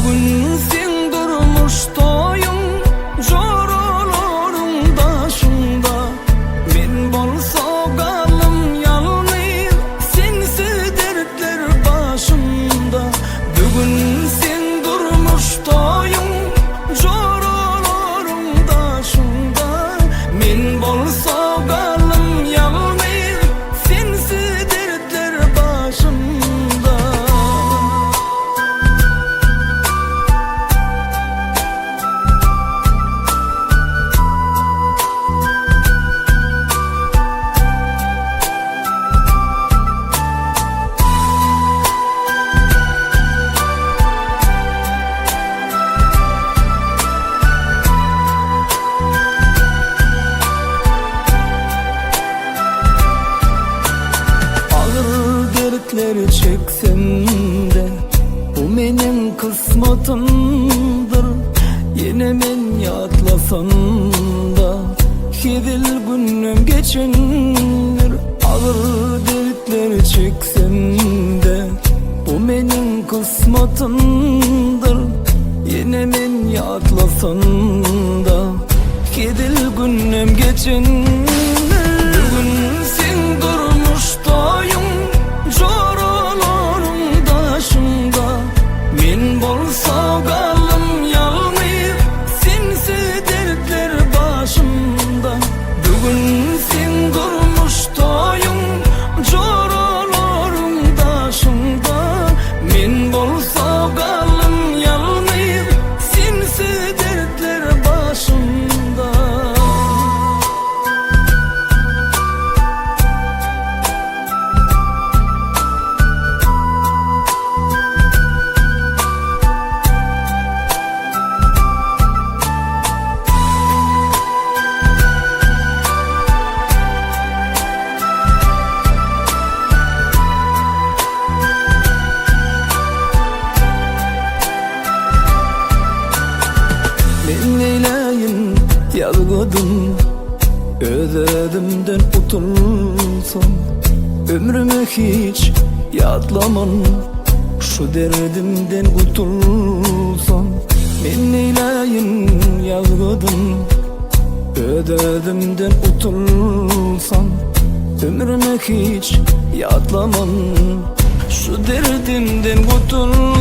Bugün seň durmuş toýuň, Joralaryň daşyňda. Men bolsa galdym ýalňyz, Sensiz dertler başymda. Bugün seň durmuş toýuň, Joralaryň daşyňda. Men bolsa galdym ýalňyz, Sensiz dertler başymda. Agyr dertler çeksem-de, Bu meniň kysmatymdyr. Ýene men ýatlasam-da, Hezil günlem geçendir. Agyr dertler çeksem-de, Bu meniň kysmatymdyr. Ýene men ýatlasam-da, Hezil günlem geçendir. Bugün seň durmuş toýuň, Joralaryň daşyňda. Men bolsa galdym ýalňyz, Sensiz dertler başymda. Bugün seň durmuş toýuň, Joralaryň daşyňda. Men bolsa galdym ýalňyz, Sensiz dertler başymda. Men neýläýin ýazgydym, Öz-özümden utulsam, Ömrüme hiç ýatlaman, Şu derdimden gutulsam. Men neýläýin ýazgydym, Öz-özümden utulsam, Ömrüme hiç ýatlaman, Şu derdimden gutulsam.